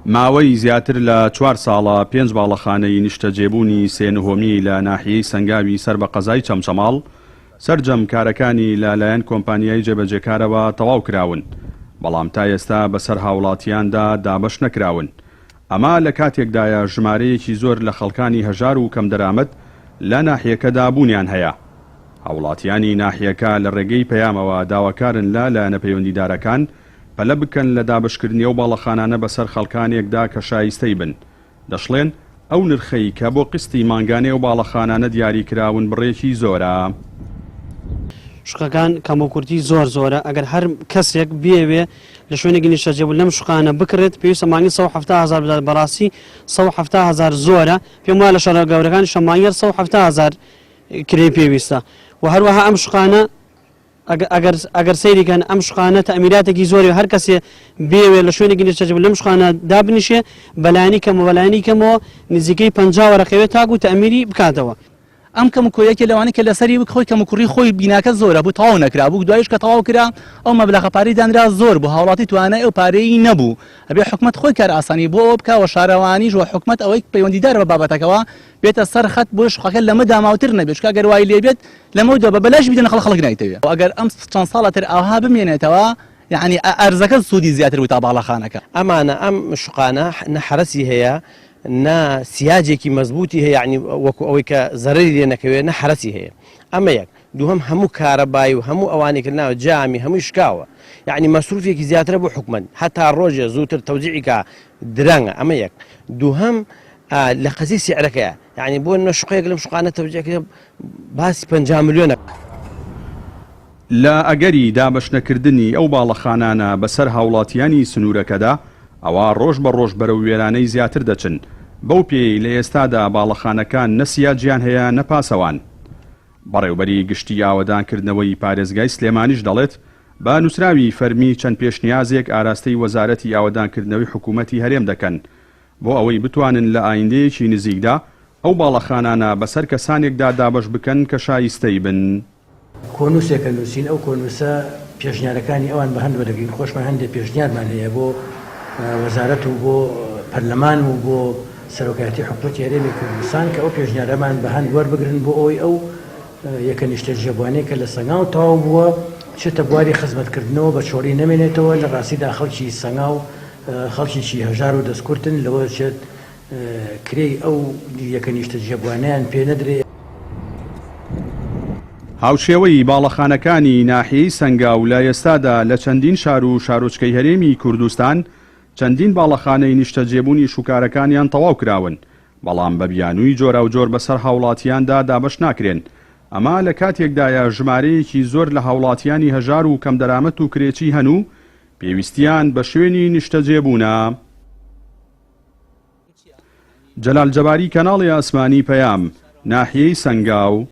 ماوەی زیاتر لە چوار ساڵە پێنج باڵەخانەی نیشتەجێبوونی سێ نهۆمی لە ناحیەی سەنگاوی سەر بە قەزای چەمچەماڵ، سەرجەم کارەکانی لە لایەن کۆمپانیای جێبەجێکارەوە تەواو کراون، بەڵام تا ئێستا بەسەر هاوڵاتیاندا دابەش نەکراون. ئەمە لە کاتێکدایە ژمارەیەکی زۆر لە خەڵکانی هەژار و کەمدەرامەت لە ناحیەکەدا بوونیان هەیە. هاوڵاتیانی ناحیەکە لە ڕێگەی پەیامەوە داواکارن لە لایەنە پەیوەندیدارەکان پەلە بکەن لە دابەشکردنی ئەو باڵەخانانە بەسەر خەڵکانێکدا کە شایستەی بن. دەشڵێن، ئەو نرخەی کە بۆ قیستی مانگانەی ئەو باڵەخانانە دیاری کراون بڕێکی زۆرە. شوقەکان کەموکورتی زۆر زۆرە، ئەگەر هەر کەسێک بیەوێ لە شوێنێکی نیشتەجێبوون لەم شوقانە بکڕێت پێویستە مانگی 170 هەزار بدات، بەڕاستی 170 هەزار زۆرە، پێم وایە لە شارە گەورەکانیشە مانگی هەر 170 هەزار کرێی پێویستە و هەروەها ئەم شوقانە ئەگەر ئەگەر سەیری کەن ئەم شوقانە تەئمیراتێکی زۆری هەر کەسێ بێوێ لە شوێنێکی نیشتەجێ لەم شوقانە دابنیشێ بەلایەنی کەمەوە بەلایەنی کەمەوە نزیکەی 50 وەرەقەوێ تاکو تەئمیری بکاتەوە. ئەم کەم و کۆیەکێ لەوانەی کە لەسەری وک خۆی کەم و کوڕی خۆی بیناکە زۆرە بوو تەواو نەکرابوو دوایش کە تەواو کرا ئەو مەبلەغە پارەی دانرا زۆر بوو هاوڵاتی توانای ئەو پارەی نەبوو ئەبێ حکومەت خۆی کار ئاسانی بۆ ئەوە بکا وە شارەوانیش وە حکومەت ئەوەی پەیوەندیدارە بە بابەتەکەوە بێتە سەر خەت بۆی شوقەکە لەمە داماوتر نەبێت چونکە ئەگەر وای لێ بێت لەمەو دوا بە بەلاش بیدەنە خەڵک خەڵک نایتەوێ ئەگەر ئەم چەند ساڵە تر ئاوها بمێنێتەوە یەعنی ئەرزەکە سوودی زیاتر بوو تا باڵەخانەکە. ئەمانە ئەم شوقانە نە حەرەسی هەیە نە سیاجێکی مەزبووتی هەیە یەعنی وەکو ئەوەی کە زەرەری لێ نەکەوێ نە حەرەسی هەیە ئەمە یەک دووهەم هەموو کارەبای و هەموو ئەوانەی کە ناو جامی هەمووی شکاوە یەعنی مەسروفێکی زیاترە بۆ حکومەت هەتا ڕۆژێ زووتر تەوزیعی کا درەنگە ئەمە یەک دووهەم لە قەزیەی سعرەکەیە یەعنی بۆ نە شوقەیەک لەم شوقانە تەوزیع کرێ باسی 50 ملیۆنە. لە ئەگەری دابەشنەکردنی ئەو باڵەخانانە بەسەر هاوڵاتیانی سنوورەکەدا، ئەوا ڕۆژ بە ڕۆژ بەرەو وێرانەی زیاتر دەچن، بەو پێیەی لە ئێستادا باڵەخانەکان نە سیاجیان هەیە نە پاسەوان. بەڕێوبەری گشتی ئاوەدانکردنەوەی پارێزگای سلێمانیش دەڵێت، بە نووسراوی فەرمی چەند پێشنیازێک ئاراستەی وەزارەتی ئاوەدانکردنەوەی حکوومەتی هەرێم دەکەن بۆ ئەوەی بتوانن لە ئایندەیەکی نزیکدا ئەو باڵەخانانە بەسەر کەسانێکدا دابەش بکەن کە شایستەی بن. کۆنووسێکە نووسین، ئەو کۆنووسە پێشنیارەکانی ئەوان بە هەند وەدەگرین، خۆشمان هەندێ پێشنیارمان هەیە بۆ وەزارەت و بۆ پەرلەمان و بۆ سەرۆکایەتی حکومەتی هەرێمی کوردستان کە ئەو پێشنیارەمان بە هەند وەربگرن بۆ ئەوەی ئەو یەکە نیشتەجێبووانەی کە لە سەنگاو تەواو بووە بچێتە بواری خزمەتکردنەوە بە چۆڵی نەمێنێتەوە، لە ڕاستیدا خەڵکی سەنگاو خەڵکێکی هەژار و دەستکورتن لەوە دەچێت کرێی ئەو یەکە نیشتەجێبووانەیان پێ نەدرێ. هاوشێوەی باڵەخانەکانی ناحیەی سەنگاو لە ئێستادا لە چەندین شار و شارۆچکەی هەرێمی کوردستان چەندین باڵەخانەی نیشتەجێبوونی شوکارەکانیان تەواو کراون، بەڵام بە بیانووی جۆراوجۆر بەسەر هاوڵاتیاندا دابەش ناکرێن، ئەمە لە کاتێکدایە ژمارەیەکی زۆر لە هاوڵاتیانی هەژار و کەمدەرامەت و کرێچی هەن و پێویستیان بە شوێنی نیشتەجێبوونە. جەلال جەباری کەناڵی ئاسمانی پەیام، ناحیەی سەنگاو.